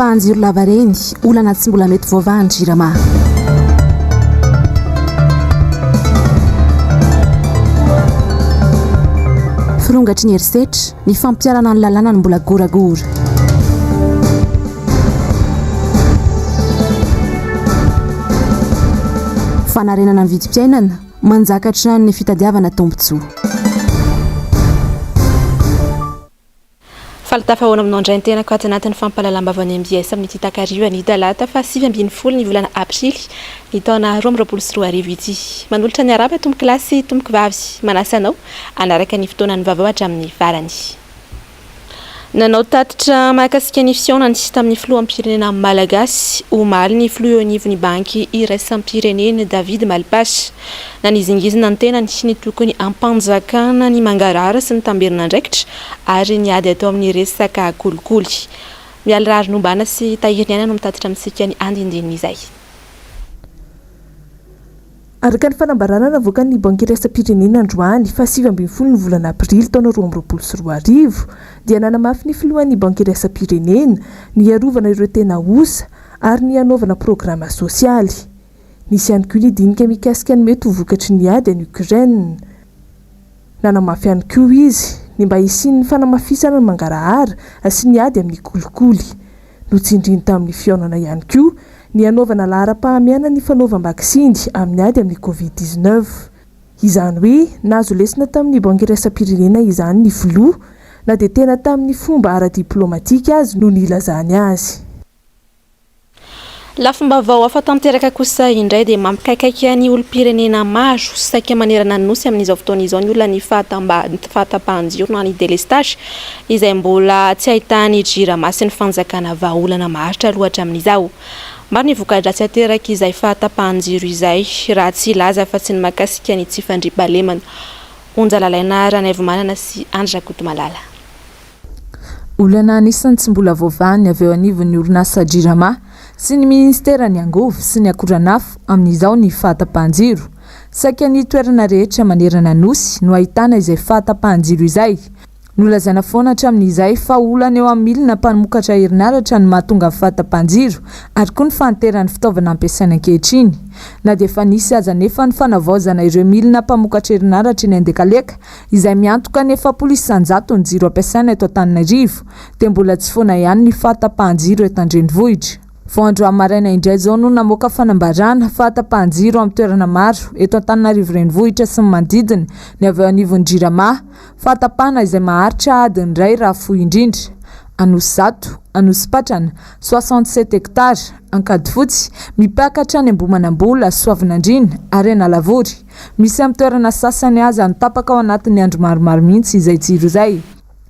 Fahatapahan-jiro lavareny, olana tsy mbola mety voavahan'ny Jirama. Firongatry ny herisetra, ny fampiharana ny lalàna no mbola goragora. Fanarenana ny vidim-piainana, manjaka hatrany ny fitadiavana tombontsoa. Faly tafahaona aminao indray ny tenako ato anatin'ny fampahalalam-baovaon'ny mbs amin'ity takariva ny talata faha 19 ny volana aprily ny taona 2022 ity. Manolotra ny arahaba tompokolahy sy tompokovavy, manasa anao hanaraka ny fotoanan'ny vaovao hatramin'ny farany. Nanao tatitra mahakasika ny fihaonany tamin'ny filoham-pirenena malagasy omaly ny filoha eo anivon'ny Banky iraisam-pirenena David Malpass. Nanizingizina ny tenany ny tokony hampanjakana ny mangarahara sy ny tamberin'andraikitra ary ny ady atao amin'ny resaka kolikoly. Mialy Raharinombana sy Tahiriniaina no mitatitra amintsika ny andindinin'izay. Araka ny fanambarana navoakan'ny Banky Iraisam-pirenena androany, faha 19 ny volana aprily taona 2022, dia nanamafy ny filohan'ny Banky Iraisam-pirenena ny hiarovana ireo tena osa ary ny hanaovana programa sosialy. Nisy ihany koa ny dinika mikasika ny mety ho vokatry ny ady any Ukraine. Nanamafy ihany koa izy ny mba hisian'ny fanamafisana ny mangarahara sy ny ady amin'ny kolikoly. Notsindriny tamin'ny fihaonana ihany koa ny hanaovana laharam-pahamehana ny fanaovam-baksiny amin'ny ady amin'ny Covid 19. Izany hoe nahazo lesona tamin'ny Banky Iraisam-pirenena izany ny filoha, na dia tena tamin'ny fomba ara-diplaomatika azy no nilazany azy. Lafim-baovao hafa tanteraka kosa indray dia mampikaikaika ny olom-pirenena maro saika manerana ny Nosy amin'izao fotoana izao ny olan'ny fahatapahan-jiro na ny délestage izay mbola tsy ahitan'ny Jirama sy ny fanjakana vahaolana maharitra aloha hatramin'izao. Maro ny voka-dratsy aterak'izay fahatapahan-jiro izay raha tsy hilaza afa-tsy ny mahakasika ny tsy fandriampahalemana. Onja Lalaina Ranaivomanana sy Andry Rakotomalala. Olana anisan'ny tsy mbola voavahan'ny avy eo anivon'ny orinasa Jirama sy ny minisiteran'ny Angovo sy ny Akoranafo amin'izao ny fahatapahan-jiro. Saika ny toerana rehetra manerana Nosy no ahitana izay fahatapahan-jiro izay. Nolazaina foana hatramin'izay fa olana eo amin'ny milina mpamokatra herinaratra no mahatonga ny fahatapahan-jiro ary koa ny fahanteran'ny fitaovana ampiasaina ankehitriny. Na dia efa nisy aza anefa ny fanavaozana ireo milina mpamokatra herinaratra eny Andekaleka izay miantoka ny 40% ny jiro ampiasaina eto Antananarivo, dia mbola tsy foana ihany ny fahatapahan-jiro eto an-drenivohitra. Vao androany maraina indray izao no namoaka fanambarana fahatapahan-jiro amin'ny toerana maro eto Antananarivo renivohitra sy ny manodidina ny avy eo anivon'ny Jirama. Fahatapahana izay maharitra adiny iray raha fohy indrindra. Anosizato, Anosipatrana, 67 hectares, Ankadifotsy, mipaka hatrany Ambohimanambola, Soavinandriana ary Analavory. Misy amin'ny toerana sasany aza no tapaka ao anatin'ny andro maromaro mihitsy izay jiro izay.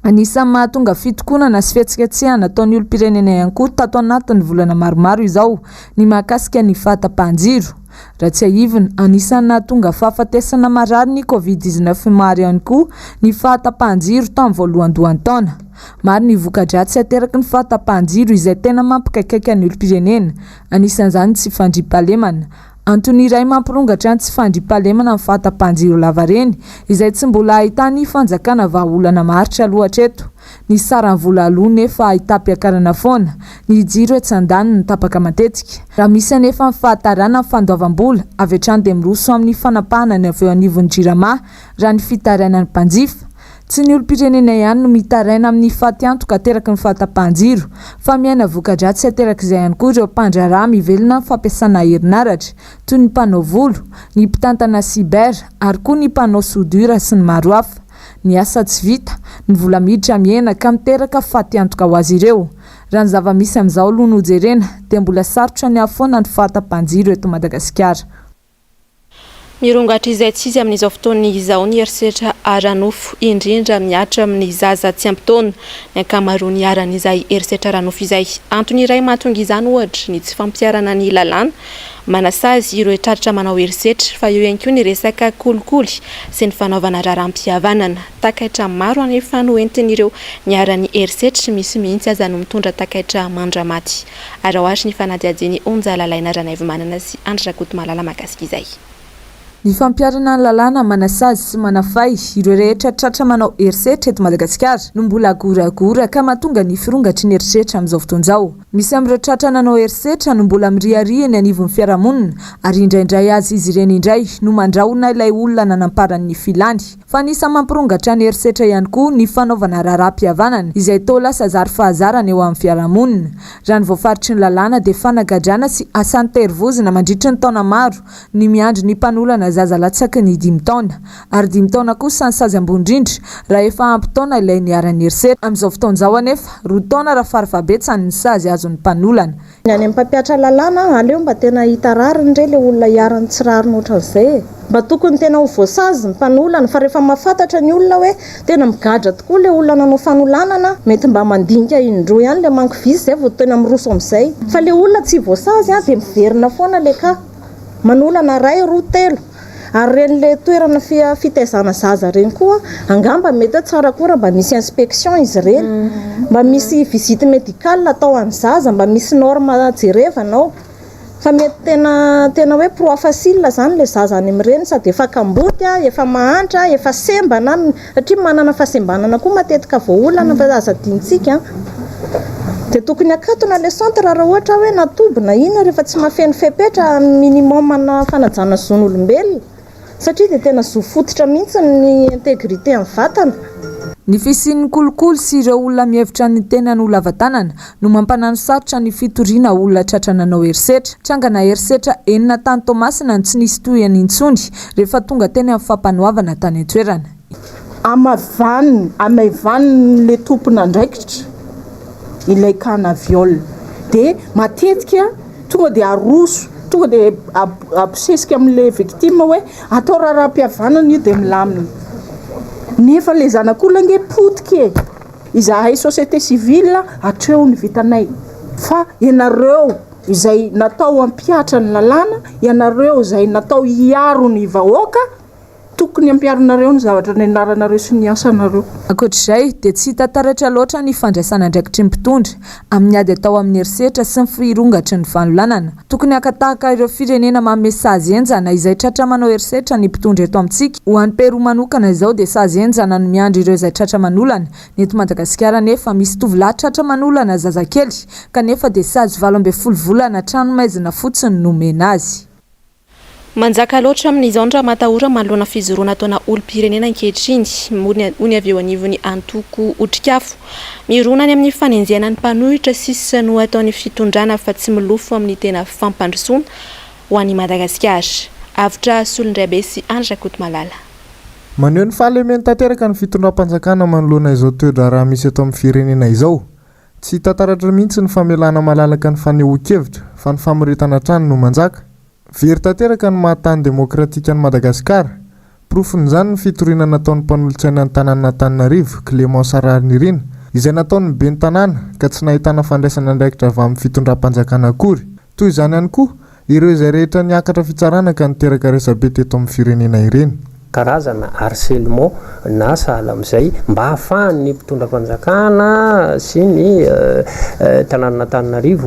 Anisan'ny mahatonga fitokonana sy fihetsiketsehana ataon'ny olom-pirenena ihany koa tato anatin'ny volana maromaro izao ny mahakasika ny fahatapahan-jiro. Raha tsiahivina, anisan'ny nahatonga fahafatesana marary ny Covid 19 maro ihany koa ny fahatapahan-jiro tamin'ny voalohandohan'ny taona. Maro ny voka-dratsy ateraky ny fahatapahan-jiro izay tena mampikaikaika ny olom-pirenena, anisan'izany ny tsy fandriampahalemana. Antony iray mampirongatra ny tsy fandriampahalemana ny fahatapahan-jiro lavareny, izay tsy mbola ahitan'ny fanjakana vahaolana maharitra aloha hatreto. Ny saran'ny vola aloa nefa ahitam-piakarana foana, ny jiro etsy andaniny tapaka matetika. Raha misy anefa ny fahatarana ny fandoavam-bola, avy hatrany dia miroso amin'ny fanapahana ny avy eo anivon'ny Jirama, raha ny fitarainan'ny mpanjifa. Tsy ny olom-pirenena ihany no mitaraina amin'ny fatiantoka ateraky ny fahatapahan-jiro, fa miaina voka-dratsy aterak'izay ihany koa ireo mpandraharaha mivelona amin'ny fampiasana herinaratra, toy ny mpanao volo, ny mpitantana cyber, ary koa ny mpanao soudure sy ny maro hafa. Ny asa tsy vita, ny vola miditra mihena ka miteraka fatiantoka ho azy ireo. Raha ny zava-misy amin'izao aloha no jerena, dia mbola sarotra ny hahafoana ny fahatapahan-jiro eto Madagasikara. Mirongatra izay tsy izy amin'izao fotoana izao ny herisetra ara-nofo, indrindra mihatra amin'ny zaza tsy ampy taona ny ankamaroan'ny iharan'izay herisetra ara-nofo izay. Antony iray mahatonga izany, ohatra, ny tsy fampiharana ny lalàna manasazy ireo tratra manao herisetra, fa eo ihany koa ny resaka kolikoly sy ny fanaovana raharaham-pihavanana. Takaitra maro anefa no entin'ireo niharan'ny herisetra, misy mihitsy aza no mitondra takaitra mandra-maty. Araho ary ny fanadihadian'i Onja Lalaina Ranaivomanana sy Andry Rakotomalala mahakasika izay. Ny fampiharana ny lalàna manasazy sy manafay ireo rehetra tratra manao herisetra eto Madagasikara no mbola goragora ka mahatonga ny firongatry ny herisetra amin'izao fotoana izao. Misy amin'ireo tratra nanao herisetra no mbola miriaria eny anivon'ny fiarahamonina ary indraindray aza izy ireny indray no mandrahona ilay olona nanamparany ny filany. Fa anisan'ny mampirongatra ny herisetra ihany koa ny fanaovana raharaham-pihavanana izay toa lasa zary fahazarana eo amin'ny fiarahamonina. Raha ny voafaritry ny lalàna dia fanagadrana sy asa an-terivozona mandritry ny taona maro ny miandry ny mpanolana zaza latsaky ny dimy taona. Ary dimy taona kosa ny sazy ambony indrindra raha efa ampy taona ilay niharan'ny herisetra. Amin'izao fotoana izao anefa, roa taona raha farafahabetsany ny sazy azon'ny mpanolana. Ny any amin'ny mpampihatra lalàna, aleo mba tena hahita rariny re ilay olona iharan'ny tsy rariny ohatran'izay e! Mba tokony tena ho voasazy ny mpanolana fa rehefa mahafantatra ny olona hoe tena migadra tokoa ilay olona nanao fanolanana, mety mba mandinika indroa ihany ilay manque vice izay vao tena miroso amin'izay. Fa ilay olona tsy voasazy dia miverina foana ilay cas. Manolana iray, roa, telo. Ary ireny ilay toerana fitaizana zaza ireny koa angamba mety hoe tsara koa raha mba misy inspection izy ireny. Mba misy visite médicale atao an'ny zaza, mba misy norme jerevana ao. Fa mety tena tena hoe proie facile izany ilay zaza any amin'ireny sady efa kamboty, efa mahantra, efa sembana satria manana fahasembanana koa matetika voaolana fa aza adinontsika an. Dia tokony akatona ilay centre raha ohatra hoe natoby na inona rehefa tsy mahafeno fepetra minimum ana fanajana zon'olombelona satria dia tena zo fototra mihitsy ny intégrité amin'ny vatana. Ny fisian'ny kolikoly sy ireo olona mihevitra ny tenany ho lava tanana no mampanano sarotra ny fitoriana olona tratra nanao herisetra. Trangana herisetra enina tany Toamasina no tsy nisy tohiny intsony rehefa tonga teny amin'ny fampanoavana tany an-toerana. Amavaniny, amaivaniny le tompon'andraikitra ilay cas na viol de matetika tonga de aroso, tonga de abosesika amin'le victime hoe atao raharaham-pihavanana io de milamina, nefa le zanak'olona ange potika e! Izahay société civile hatreo ny vitanay fa ianareo izay natao hampihatra ny lalàna, ianareo izay natao hiaro ny vahoaka, tokony hampiharinareo ny zavatra nianaranareo sy ny asanareo. Ankoatra izay dia tsy hita taratra loatra ny fandraisana andraikitry ny mpitondra amin'ny ady atao amin'ny herisetra sy ny firongatry ny fanolanana. Tokony haka tahaka ireo firenena manome sazy henjana izay tratra manao herisetra ny mpitondra eto amintsika. Ho an'i Pérou manokana izao dia sazy henjana no miandry ireo izay tratra manolana. Ny eto Madagasikara anefa misy tovolahy tratra manolana zazakely kanefa dia sazy 18 volana an-tranomaizina fotsiny no omena azy. Manjaka loatra amin'izao ny ramatahora manoloana fijoroana ataona olom-pirenena ankehitriny, hoy ny avy eo anivon'ny antoko Otrikafo. Mirona any amin'ny fanenjehana ny mpanohitra sisa no ataon'ny fitondrana fa tsy milofo amin'ny tena fampandrosoana ho an'i Madagasikara. Avotra Solondraibe sy Andry Rakotomalala. Maneho ny fahalemeny tanteraka ny fitondram-panjakana manoloana izao toe-draharaha misy eto amin'ny firenena izao. Tsy hita taratra mihitsy ny famelana malalaka ny fanehoan-kevitra fa ny famoretana hatrany no manjaka. Very tanteraka ny maha tany demokratika an'i Madagasikara. Porofon'izany ny fitoriana nataon'ny mpanolotsainan'ny tanànan'Antananarivo, Clémence Raharinirina, izay nataon'ny ben'ny tanàna ka tsy nahitana fandraisana andraikitra avy amin'ny fitondram-panjakana akory. Toy izany ihany koa, Ireo izay rehetra niakatra fitsarana ka niteraka resabe teto amin'ny firenena ireny. Karazana harcèlement na sahala amin'izay mba hahafahan'ny mpitondra fanjakana sy ny tanànan'Antananarivo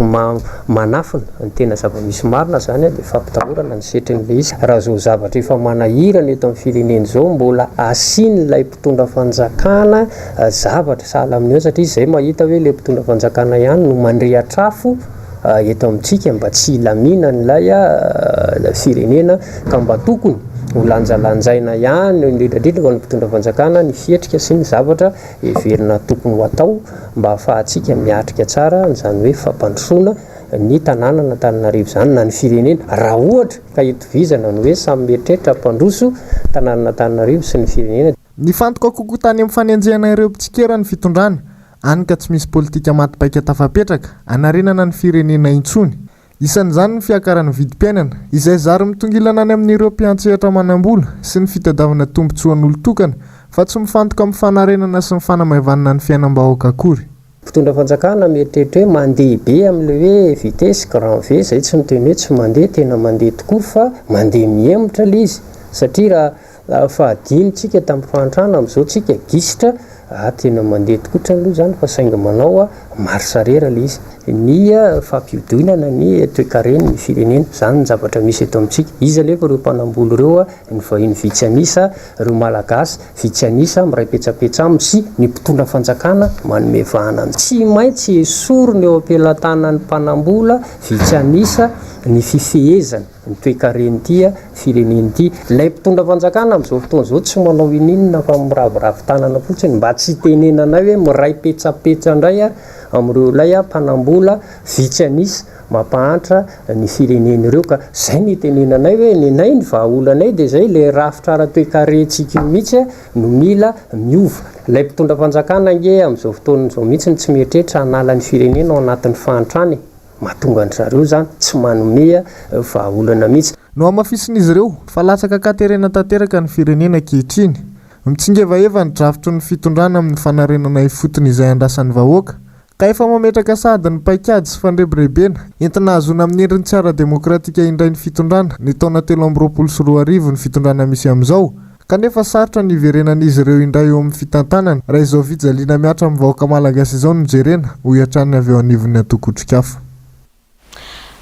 manafina ny tena zava-misy marina izany dia fampitahorana ny setrin'ilay izy. Raha izao zavatra efa manahirana eto amin'ny firenena izao mbola asian'ilay mpitondra fanjakana zavatra sahala amin'io satria izay mahita hoe ilay mpitondra fanjakana ihany no mandrehitra afo eto amintsika mba tsy hilaminan'ilay firenena ka mba tokony ho lanjalanjaina ihany indrindra indrindra ho an'ny mpitondra fanjakana ny fihetrika sy ny zavatra heverina tokony ho atao mba hahafahantsika miatrika tsara an'izany hoe fampandrosoana ny tanànan'Antananarivo izany na ny firenena raha ohatra ka itovizana ny hoe samy mieritreritra hampandroso tanànan'Antananarivo sy ny firenena. Nifantoka kokoa tany amin'ny fanenjehana ireo mpitsikera ny fitondrana, hany ka tsy misy politika maty paika tafapetraka hanarenana ny firenena intsony. Isan'izany ny fiakaran'ny vidim-piainana, izay zary mitongilana any amin'ireo mpiantsehatra manam-bola sy ny fitadiavana tombontsoan'olon-tokana, fa tsy mifantoka amin'ny fanarenana sy ny fanamaivanana ny fiainam-bahoaka akory. Mpitondra fanjakana mieritreritra hoe mandeha be amin'ilay hoe vitesse grand V, izay tsy miteny hoe tsy mandeha, tena mandeha tokoa fa mandeha mihemotra ilay izy, satria raha fahadimy tsika tamin'ny fahantrana, amin'izao tsika gisitra, ah tena mandeha tokoa aloha izany fa saingy manao. Marche arrière ilay izy. Ny fampihodinana ny toekaren'ny firenena. Izany ny zavatra misy eto amintsika. Iza anefa ireo mpanambola ireo? Ny vahiny vitsy an'isa, ireo Malagasy vitsy an'isa miray petsapetsa aminy sy ny mpitondra fanjakana manome vahana ny. Tsy maintsy esorina eo am-pelatanan'ny mpanambola vitsy an'isa ny fifehezana ny toekaren'ity firenena ity. Ilay mpitondra fanjakana amin'izao fotoana izao tsy manao ininona fa miraviravy tanana fotsiny mba tsy hitenenanay hoe miray petsapetsa indray amin'ireo ilay mpanambola vitsy an'isa mampahantra ny firenena ireo ka zay no itenenanay hoe nenay ny vahaolanay dia zay ilay rafitra ara-toekarentsika io mihitsy no mila miova. Ilay mpitondra fanjakana ange amin'izao fotoana izao mihitsy no tsy mieritreritra hanala ny firenena ao anatin'ny fahantrana e! Mahatonga an-dry zareo izany tsy manome vahaolana mihitsy. Nohamafisin'izy ireo fa latsaka an-katerena tanteraka ny firenena ankehitriny. Mitsingevaheva ny drafitry ny fitondrana amin'ny fanarenana ifotony izay andrasan'ny vahoaka, ka efa mametraka sahady ny paikady sy fandrebirebena entina hahazoana amin'ny endriny tsy ara-demokratika indray ny fitondrana ny taona 2023 ny fitondrana misy amin'izao, kanefa sarotra ny hiverenan'izy ireo indray eo amin'ny fitantanana raha izao fijaliana mihatra amin'ny vahoaka malagasy izao no jerena, hoy hatrany ny avy eo anivon'ny antoko Otrikafo.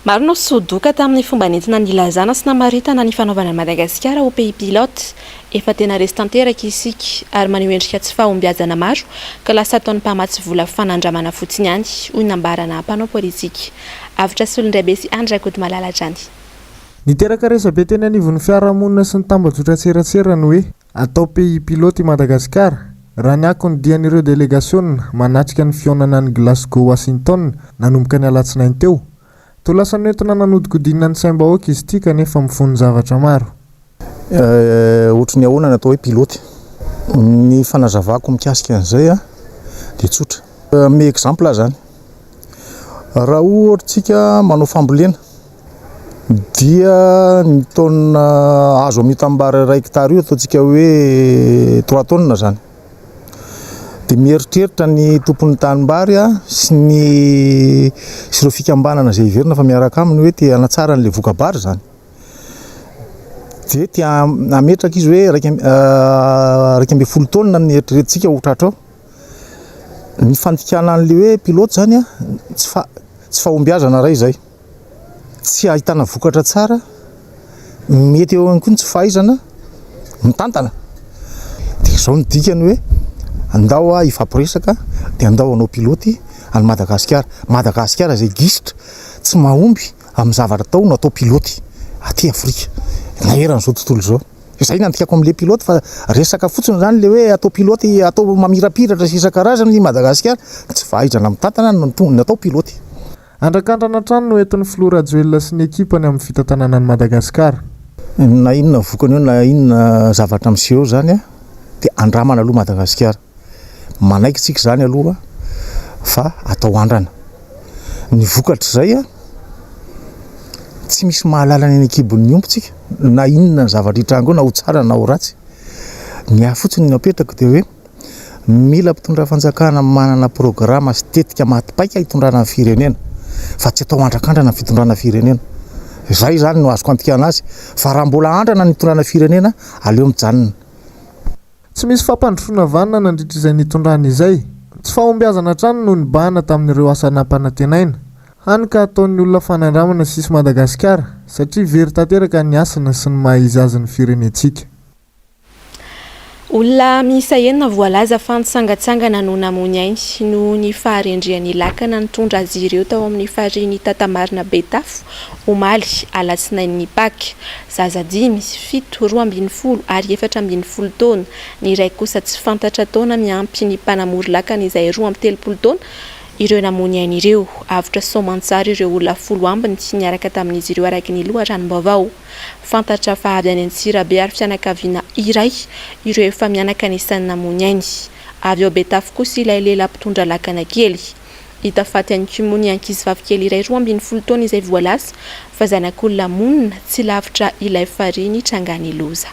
Maro no sodoka tamin'ny fomba nentina nilazana sy namaritana ny fanaovana an'i Madagasikara ho pays pilote. Efa tena resy tanteraka isika ary maneho endrika tsy fahombiazana maro ka lasa ataon'ny mpamatsy vola fanandramana fotsiny ihany, hoy ny nambarana mpanao politika. Avotra Solondraibe sy Andry Rakotomalala hatrany. Niteraka resabe teny anivon'ny fiarahamonina sy ny tambajotran-tserasera ny hoe atao pays pilote i Madagasikara, raha ny akon'ny dian'ireo delegasiona manatrika ny fihaonana any Glasgow Washington nanomboka ny alatsinainy teo. Toa lasa noentina nanodikodinina ny saim-bahoaka izy ity kanefa mifono zavatra maro. Ohatry ny ahoana ny atao hoe pilote? Ny fanazavako mikasika an'izay dia tsotra. Hanome exemple aho izany. Raha ohatra tsika manao fambolena dia ny tonne azo amin'io tanimbary iray hectare io ataontsika hoe trois tonnes zany. Dia mieritreritra ny tompon'ny tanimbary sy ny sy ireo fikambanana izay heverina fa miaraka aminy hoe te hanatsara an'ilay voka-bary zany. Dia te hametraka izy hoe 11 tonnes no eritreretintsika ho tratra ao. Ny fandikana an'ilay hoe pilote zany a, tsy fa- tsy fahombiazana iray izay. Tsy ahitana vokatra tsara, mety eo ihany koa ny tsy fahaizana mitantana. Dia izao no dikany hoe andao aho hifampiresaka dia andao hanao pilote an'i Madagasikara. Madagasikara izay gisitra tsy mahomby amin'ny zavatra atao no atao pilote aty Afrika na eran'izao tontolo izao. Izay no andikako amin'ilay pilote fa resaka fotsiny izany ilay hoe atao pilote, atao mamirapiratra sy isan-karazany i Madagasikara, tsy fahaizana mitantana no natao pilote. Andrakandrana hatrany no entin'ny filoha Rajoelina sy ny ekipany amin'ny fitantanana an'i Madagasikara. Na inona vokany eo na inona zavatra miseho eo izany dia andramana aloha Madagasikara. Manaiky tsika izany aloha fa atao andrana. Ny vokatr'izay tsy misy mahalala ny any an-kibon'ny omby tsika na inona ny zavatra hitranga eo na ho tsara na ho ratsy. Ny ahy fotsiny no apetrako dia hoe mila mpitondra fanjakana manana programa sy tetika maty paika hitondrana ny firenena fa tsy atao andrakandrana ny fitondrana firenena. Izay izany no azoko antikana azy fa raha mbola andrana ny hitondrana firenena aleo mijanona. Tsy misy fampandrosoana vanona nandritra izay nitondrany izay. Tsy fahombiazana hatrany no nibahana tamin'ireo asa nampanantenaina. Hany ka ataon'ny olona fanandramana sisy Madagasikara satria very tanteraka ny hasina sy ny maha izy azy ny firenentsika. Olona miisa enina voalaza fa nitsangantsangana no namoy ny ainy noho ny faharendrehan'ny lakana nitondra azy ireo tao amin'ny farihin'i Tatamarina Betafo omaly alatsinain'ny Paka. Zaza dimy, fito, 12 ary 14 taona, ny iray kosa tsy fantatra taona miampy ny mpanamory lakana izay 32 taona ireo namoy ny ainy ireo. Avotra soamantsara ireo olona folo ambiny niaraka tamin'izy ireo araka ny loharanom-baovao. Fantatra fa avy any Antsirabe ary fianakaviana iray ireo efa mianaka anisan'ny namoy ny ainy. Avy ao Betafo kosa ilay lehilahy mpitondra lakana kely. Hita faty ihany koa moa ny ankizivavy kely iray 12 taona izay voalaza fa zanak'olona monina tsy lavitra ilay farihy nitrangan'ny loza.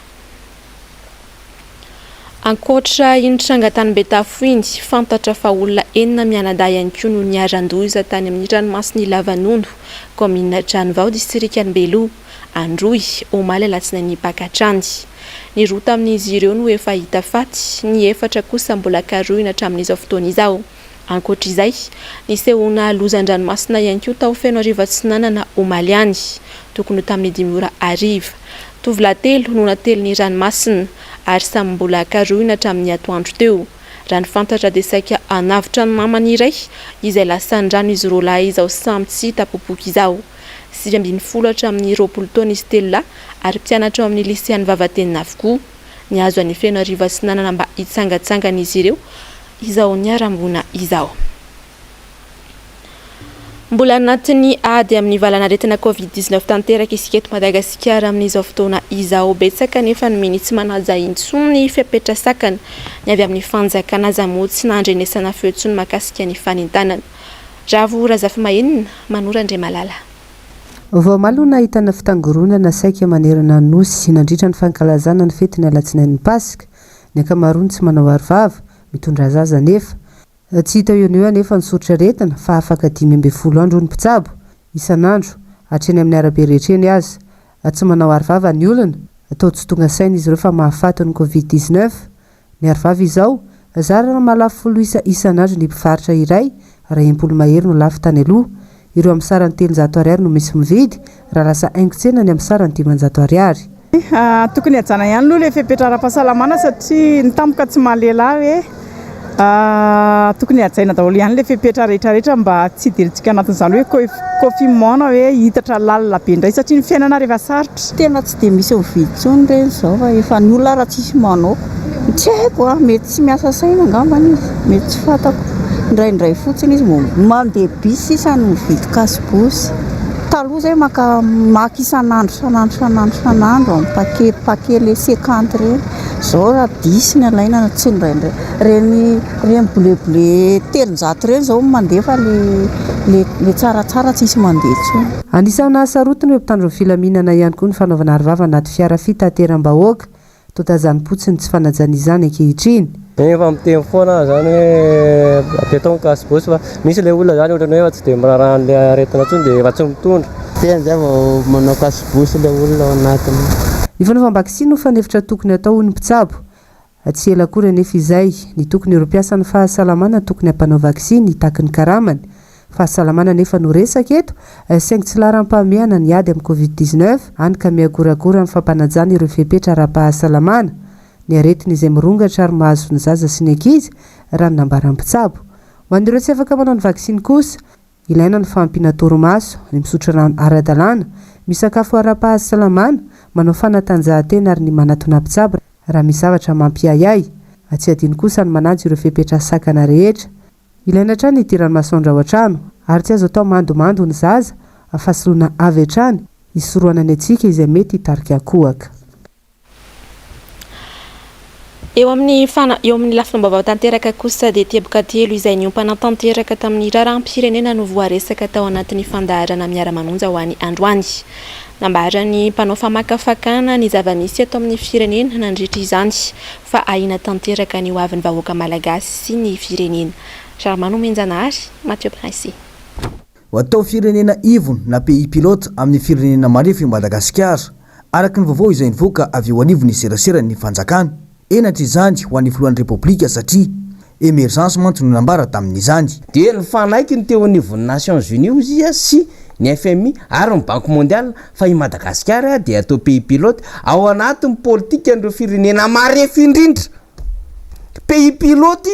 Ankoatra iny tranga tany Betafo iny, fantatra fa olona enina mianadahy ihany koa no niharan-doza tany amin'ny ranomasin'i Lavanono, kaominina Tranovao, distrikan'i Beloha, Androy, omaly alatsinainy Paka hatrany. Ny roa tamin'izy ireo no efa hita faty, ny efatra kosa mbola karohina hatramin'izao fotoana izao. Ankoatra izay, nisehoana loza an-dranomasina ihany koa tao Fenoarivo Atsinanana omaly ihany, tokony ho tamin'ny dimy ora hariva. Tovolahy telo no natelin'ny ranomasina ary samy mbola karohina hatramin'ny atoandro teo. Raha ny fantatra dia saika hanavotra ny namany iray izay lasan'ny rano izy roalahy izao samy tsy hita popoka izao. 19 hatramin'ny 20 taona izy telo lahy ary mpianatra ao amin'ny lisean'i Vavatenina avokoa. Nihazo an'i Fenoarivo Atsinanana mba hitsangatsangana izy ireo izao niharam-boina izao. Mbola anatin'ny ady amin'ny valanaretina Covid 19 tanteraka isika eto Madagasikara amin'izao fotoana izao. Betsaka anefa no minia tsy manaja intsony ny fepetra sakana. Ny avy amin'ny fanjakana aza moa tsy nandrenesana feo intsony mahakasika ny fanentanana. Ravo Razafimahenina, Manoro Andriamalala. Vao omaly no nahitana fitangoronana saika manerana ny Nosy nandritra ny fankalazana ny fetin'ny alatsinain'ny Paska. Ny ankamaroany tsy manao arovava, mitondra zaza anefa. Tsy hita eo no eo anefa ny soritr'aretina fa afaka 15 andro hoy ny mpitsabo, isan'andro, hatreny amin'ny arabe rehetra eny aza. Tsy manao arovava ny olona, toa tsy tonga saina izy ireo fa mahafaty ny covid 19. Ny arovava izao, zara raha mahalafo folo isa isan'andro ny mpivarotra iray raha 60 mahery no lafo tany aloha. Ireo amin'ny sarany 300 ariary no misy mividy, raha lasa haingon-tsena ny amin'ny sarany 500 ariary. Tokony hajana ihany aloha ilay fepetra ara-pahasalamana satria ny tampoka tsy mahalehilahy hoe tokony hajaina daholo ihany ilay fepetra rehetra rehetra mba tsy hidirantsika anatin'izany hoe confinement na hoe hitatra lalina be indray satria ny fiainana ary efa sarotra. Tena tsy dia misy mividy intsony ireny izao fa efa ny olona ary tsisy manao. Tsy haiko a, mety tsy miasa saina angambany izy, mety tsy fantako. Indraindray fotsiny izy vao mandeha bus sisa no mividy casse-bouche. Taloha izay maka maka isan'andro isan'andro isan'andro isan'andro amin'ny paquet paquet le cinquante ireny. Izao raha dix ny alaina tsy indraindray. Ireny ireny bleu bleu 300 ireny izao no mandeha fa le le le tsaratsara tsisy mandeha intsony. Anisan'ny nahasarotiny ireo mpitandro ny filaminana ihany koa ny fanaovana arovava anaty fiara fitateram-bahoaka. Toa tazanim-potsiny ny tsy fanajana izany ankehitriny. Efa miteny foana aho zany hoe apetao ny cache-bouche fa misy ilay olona zany ohatran'ny hoe efa tsy dia miraharaha an'ilay aretina intsony dia efa tsy mitondra. Tena zay vao manao cache-bouche ilay olona ao anatiny. Ny fanaovam-baksiny no fanefitra tokony hatao hoy ny mpitsabo. Tsy ela akory anefa izay. Ny tokony ireo mpiasan'ny fahasalamana tokony hampanao vaksiny hitaky ny karamany. Fahasalamana anefa no resaka eto, saingy tsy laharam-pahamehana ny ady amin'ny Covid 19, hany ka miha-goragora amin'ny fampanajana ireo fepetra ara-pahasalamana. Ny aretina izay mirongatra ary mahazo ny zaza sy ny ankizy, raha ny nambaran'ny mpitsabo. Ho an'ireo tsy afaka manao ny vaksiny kosa, ilaina ny fahampiana torimaso, ny misotro rano ara-dalàna, misakafo ara-pahasalamana, manao fanatanjahantena ary ny manatona mpitsabo raha misy zavatra mampiahiahy. Tsy adino kosa ny manaja ireo fepetra sakana rehetra. Ilaina hatrany ny hidiran'ny masoandro ao an-trano ary tsy azo atao mandomando ny zaza fa soloina avy hatrany hisorohana ny hatsiaka izay mety hitarika kohaka. Eo amin'ny fana eo amin'ny lafim-baovao tanteraka kosa dia teboka telo izay niompana tanteraka tamin'ny raharaham-pirenena no voaresaka tao anatin'ny fandaharana Miara-manonja ho an'ny androany. Nambaran'ny mpanao famakafakana ny zava-misy eto amin'ny firenena nandritra izany fa ahiana tanteraka ny hoavin'ny vahoaka malagasy sy ny firenena. Rahamanomenjanahary, Mathieu Princy. Ho atao firenena ivony na pays pilote amin'ny firenena marefo i Madagasikara, araka ny vaovao izay nivoaka avy eo anivon'ny seraseran'ny fanjakana. Henatra izany ho an'ny filohan'ny Repoblika satria emergence mantsy no nambara tamin'izany. Dia nifanaiky ny teo anivon'ny Nations Unies hozy izy sy ny FMI ary ny Banque Mondiale fa i Madagasikara dia atao pays pilote ao anatin'ny politikan'ireo firenena marefo indrindra. Pays pilote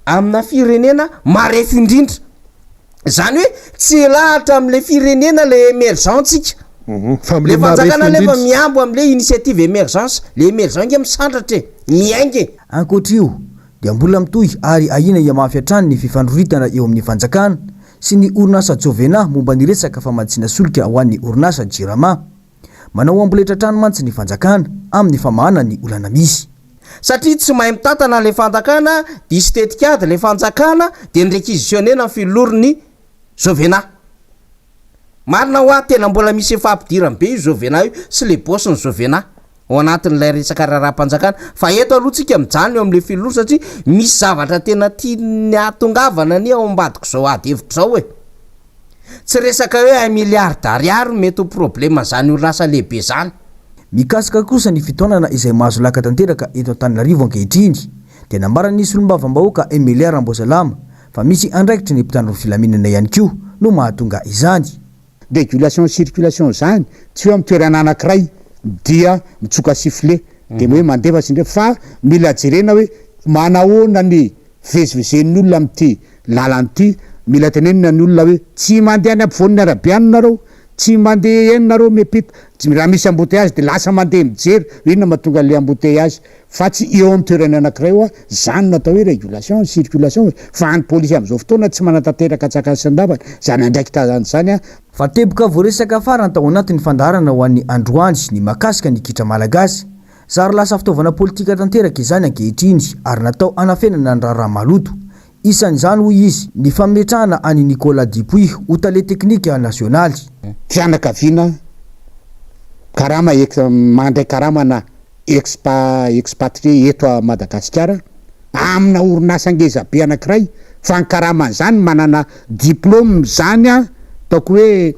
amina firenena marefo indrindra. Izany hoe tsy hilahatra amin'ilay firenena ilay emergent tsika. Fa Le amin'ilay marefo fanjakana anefa indrindra. mihambo amin'ilay initiative emergence. Le emergent ange misandratra e, miainga e. Ankoatra io, dia mbola mitohy ary ahiana hihamafy hatrany ny fifandroritana eo amin'ny fanjakana sy ny orinasa Jovena momba ny resaka famatsiana solika ho an'ny orinasa Jirama. Manao amboletra hatrany mantsy ny fanjakana amin'ny famahana ny olana misy. Satria tsy mahay mitantana ilay fanjakana, diso tetikady ilay fanjakana, dia ni-requisitionner-na ny filorin'ny Jovena. Marina hoa, tena mbola misy fampidirany be io Jovena io sy le boss ny Jovena ao anatin'ilay resaka raharaham-panjakana. Fa eto aloha tsika mijanona eo amin'ilay filoha satria misy zavatra tena tiany hahatongavana anie ao ambadik'izao ady hevitra izao e. Tsy resaka hoe un milliard d'ariary no mety ho problème an'izany orinasa lehibe izany. Mikasika kosa ny fitohanana izay mahazo laka tanteraka eto Antananarivo ankehitriny dia nambaran'ny solombavambahoaka Emelia Ramboasalama. fa misy andraikitry ny mpitandro ny filaminana ihany koa no mahatonga izany. Régulation circulation zany tsy hoe am toerana anakiray dia mitsoka sifflet de hoe mandefa sy ndre fa mila jerena hoe manahoana ny fivezivezen'ny olona amin'ity lalana ity, mila tenenina ny olona hoe tsy mandeha any ampovoan'ny arabe any nareo, tsy mandeha eny nareo miampita, raha misy embouteillage de lasa mandeha mijery hoe inona mahatonga an'le embouteillage fa tsy eo amin'ny toerana anakiray hoa, zany no atao hoe régulation ny circulation e, fa ny polisy amin'izao fotoana tsy manatanteraka antsakany sy andavany zany andraikitra zany an. Fa teboka voaresaka farany tao anatin'ny fandaharana ho an'ny androany ny mahakasika ny kitra malagasy. Zary lasa fitaovana politika tanteraka izany ankehitriny ary natao hanafenana ny raharaha maloto. Isan'izany, hoy izy, ny fametrahana an'i Nicolas Dupuis ho tale teknika nasionaly. Fianakaviana karama ex mandray karama na expa expatrié eto a Madagasikara amina orinasa ngeza be anakiray fa ny karaman'izany manana diplôme zany a ataoko hoe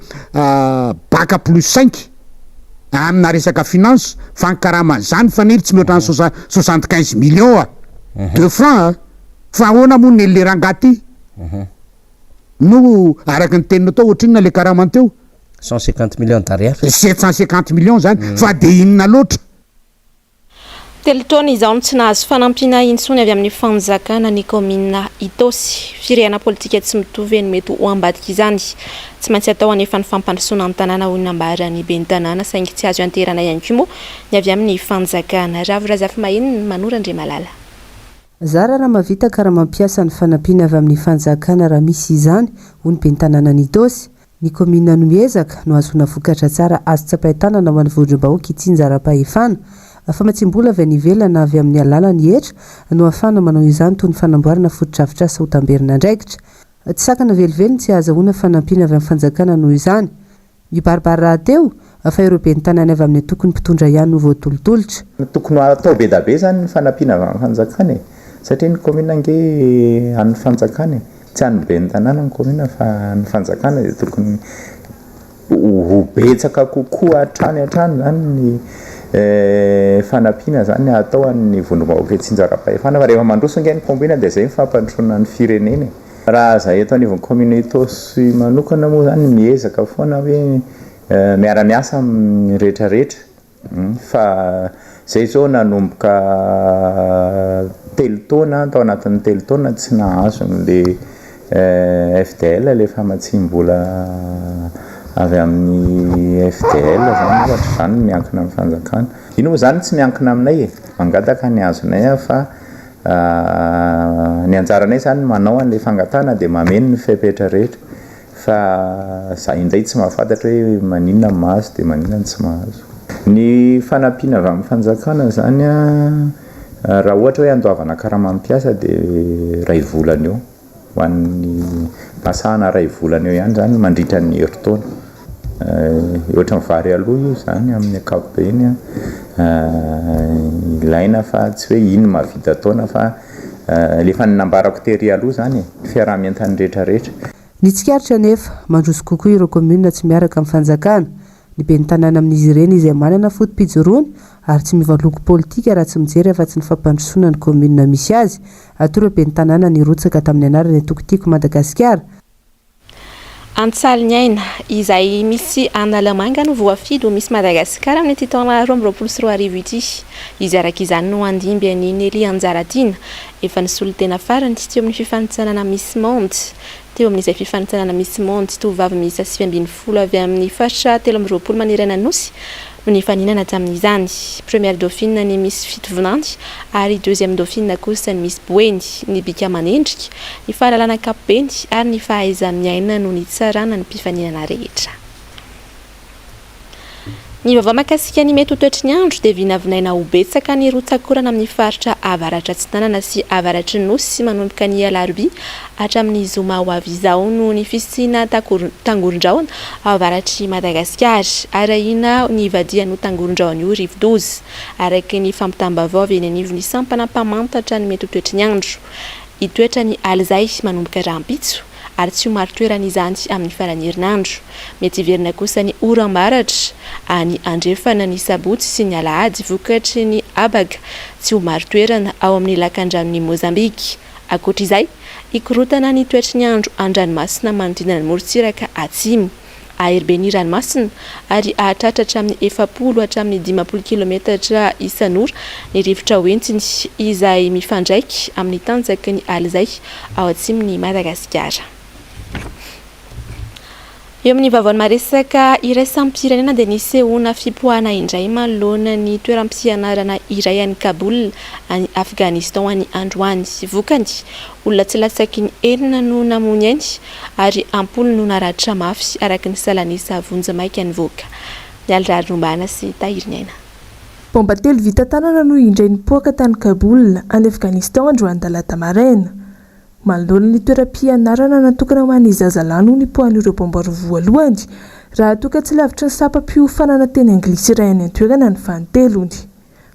bac plus cinq amina resaka finance fa ny karaman'izany faniry tsy mihoatra ny sosa 75 millions a de francs a fa ahoana moa ny le rangahy ty no araka ny teninao teo ohatrinona le karamany teo? 150 millions d'ariary. 750 millions zany fa de inona loatra? Telo taona izao no tsy nahazo fanampiana intsony avy amin'ny fanjakana ny kaominina Itaosy. Firehana politika tsy mitovy no mety ho ambadik'izany. Tsy maintsy atao anefa ny fampandrosoana ny tanàna hoy ny nambaran'ny ben'ny tanàna saingy tsy azo ianteherana ihany koa moa ny avy amin'ny fanjakana. Ravo Razafimahenina, Manoro Andriamalala. Zara raha mahavita ka raha mampiasa ny fanampiana avy amin'ny fanjakana raha misy izany, hoy ny ben'ny tanànan'Itaosy. Ny kaominina no miezaka no ahazoana vokatra tsara azo tsapain-tanana ho an'ny vondrom-bahoaka itsinjaram-pahefana. Famatsiam-bola avy any ivelany na avy amin'ny alalan'ny hetra no ahafahana manao izany toy ny fanamboarana fotodrafitrasa ho tamberin'andraikitra. Tsy sakana velively ny tsy ahazahoana fanampiana avy amin'ny fanjakana noho izany. Mibaribary rahateo fa ireo ben'ny tanàna avy amin'ny antokon'ny mpitondra ihany no voatolotolotra. Tokony hatao be da be zany ny fanampiana avy amin'ny fanjakana e! Satria ny commune ange an'ny fanjakana e! Tsy an'ny ben'ny tanàna ny commune fa an'ny fanjakana dia tokony ho betsaka kokoa hatrany hatrany zany ny fanampiana zany atao an'ny vondrom-bahoaka itsinjaram-pahefana fa rehefa mandroso ange ny commune dia zay ny fampandrosoana ny firenena e! Raha za eto anivon'ny commune Itaosy manokana moa zany miezaka foana hoe miara-miasa amin'ny rehetra rehetra Fa zay zao nanomboka telo taona, tao anatin'ny telo taona tsy nahazo an'le FDL, le famatsiam-bola avy amin'ny FDL zany ohatra, zany no miankina amin'ny fanjakana. Iny moa zany tsy miankina aminay e, mangataka ny azonay aho fa ny anjaranay zany manao an'le fangatahana dia mameno ny fepetra rehetra. Fa za indray tsy mahafantatra hoe maninona ny mahazo dia maninona ny tsy mahazo. Ny fanampiana avy amin'ny fanjakana zany an, raha ohatra hoe andoavana karaman'ny mpiasa dia iray volana eo, ho an'ny mpasahana iray volana eo ihany zany mandritra ny herintaona. Ohatran'ny vary aloha io zany amin'ny ankapobeny an, ilaina fa tsy hoe iny no mahavita taona fa le efa nambarako tery aloha zany e, ny fiaraha-mientan'ny rehetra rehetra. Ny tsikaritra anefa, mandroso kokoa ireo kaominina tsy miaraka amin'ny fanjakana. Ny ben'ny tanàna amin'izy ireny izay manana foto-pijoroana ary tsy miova loko politika raha tsy mijery afa-tsy ny fampandrosoana ny kaominina misy azy, toa ireo ben'ny tanàna nirotsaka tamin'ny anaran'ny antoko Tiako Madagasikara. Antsaliniaina, izay Miss Analamanga no voafidy ho Miss Madagascar amin'ity taona 2022 ity. Izy araka izany no handimby an'i Nelly Anjaratiana, efa nisolo tena farany teo amin'ny fifanintsanana Miss Monde. Teo amin'izay fifanintsanana Miss Monde, tovovavy miisa 19 avy amin'ny faritra 23 manerana ny Nosy no nifaninana tamin'izany. Première dauphine ny Miss Fitovinany ary deuxième dauphine kosa ny Miss Boeny. Ny bika aman'endrika, ny fahalalana ankapobeny ary ny fahaiza-miaina no nitsarana ny mpifaninana rehetra. Ny vaovao mahakasika ny mety ho toetry ny andro dia vinavinaina ho betsaka ny rotsak'orana amin'ny faritra avaratra atsinanana sy avaratry ny Nosy manomboka ny alarobia hatramin'ny zoma ho avy izao noho ny fisiana tangoron-drahona ao avaratr'i Madagasikara. Arahina ny hivadihan'io tangoron-drahona io rivodoza, araka ny fampitam-baovao avy eny anivon'ny sampana mpamantatra ny mety ho toetry ny andro. Hitoetra ny alizay manomboka rahampitso ary tsy ho marin-toerana izany amin'ny faran'ny herinandro. Mety hiverina kosa ny oram-baratra any andrefana ny sabotsy sy ny alahady vokatry ny habaka tsy ho marin-toerana ao amin'ny lakandranon'i Mozambika. Ankoatra izay, Hikorontana ny toetry ny andro an-dranomasina manodidina ny morontsiraka atsimo. Hahery be ny ranomasina ary hahatratra hatramin'ny 40 hatramin'ny 50 kilometatra isan'ora ny rivotra hoentiny izay mifandraika amin'ny tanjaky ny alizay ao atsimon'i Madagasikara. Eo amin'ny vaovao maresaka iraisam-pirenena dia nisehoana fipoahana indray manoloana ny toeram-pianarana iray any Kaboul, any Afghanistan any androany. Vokany, olona tsy latsaky ny enina no namoy ny ainy ary am-polo no naratra mafy, araka ny salan'isa vonjimaika nivoaka. Mialy Raharombana sy Tahiriniaina. Baomba telo vita tanana no indray nipoaka tany Kaboul, any Afghanistan androany talata maraina. Manoloana ny toeram-pianarana natokana ho an'ny zazalahy no nipoahan'ireo baomba roa voalohany, raha toa ka tsy lavitry ny sampam-piofanana teny anglisy iray any an-toerana ny fanintelony.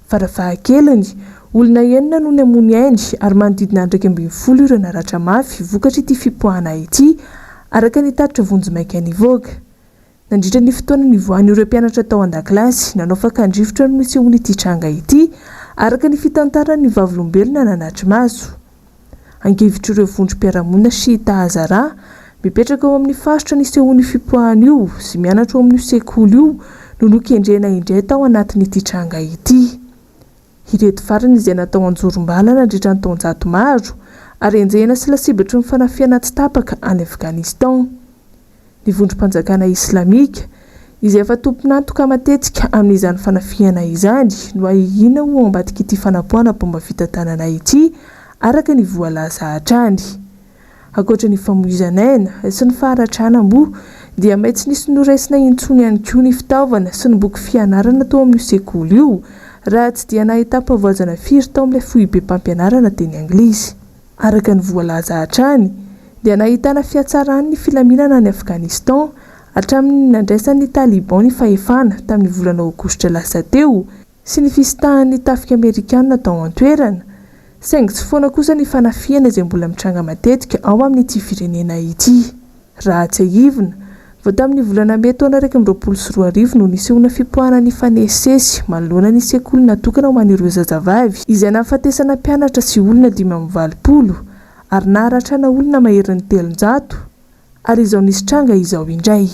Farafahakeliny, olona enina no namoy ny ainy ary manodidina ny 11 ireo naratra mafy vokatr'ity fipoahana ity, araka ny tatitra vonjimaika nivoaka. Nandritra ny fotoana nivoahan'ireo mpianatra tao an-dakilasy, nanao fakan-drivotra no nisehoan'ity tranga ity, araka ny fitantaran'ny vavolombelona nanatri-maso. Ankehitr'ireo vondrom-piarahamonina Shiita Hazara, mipetraka ao amin'ny faritra nisehoan'io fipoahana io sy mianatra ao amin'io sekoly io no nokendrena indray tao anatin'ity tranga ity. Ireto farany izay natao anjorom-bala nandritra ny taonjato maro ary enjehina sy lasibatry ny fanafihana tsy tapaka any Afghanistan. Ny vondrom-panjakana islamika, izay efa tompon'antoka matetika amin'izany fanafihana izany, no ahiahiana ho ao ambadik'ity fanapoahana baomba vita tanana ity, araka ny voalaza hatrany. Ankoatra ny famoizan'aina sy ny faharatrana moa, dia may tsy nisy noraisina intsony ihany koa ny fitaovana sy ny boky fianarana tao amin'io sekoly io, raha tsy dia nahitam-pahavoazana firy tao amin'ilay foibem-pampianarana teny anglisy. Araka ny voalaza hatrany, dia nahitana fihatsaran' ny filaminana any Afghanistan hatramin' ny nandraisan' ny Taliban ny fahefana tamin' ny volana Aogositra lasa teo sy ny fisintahan' ny tafika amerikana tao an-toerana, saingy tsy foana kosa ny fanafihana izay mbola mitranga matetika ao amin' ity firenena ity. Raha tsiahivina, vao tamin'ny volana mey taona 2021 no nisehoana fipoahana nifanesisesy manoloana ny sekoly natokana ho an'ireo zazavavy, izay nahafatesana mpianatra sy olona 85 ary naharatrana olona maherin'ny 300, ary izao nisy tranga izao indray.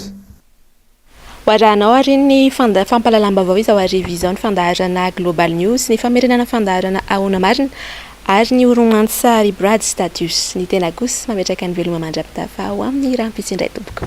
Ho arahanao àry ny fampahalalam-baovao izao hariva izao, ny fandaharana Global News, ny famerenana fandaharana Ahoana Marina, ary ny horonantsary Brad Status. Ny tena kosa mametraka ny veloma mandra-pitafa ho amin'ny rahampitso indray tompoko.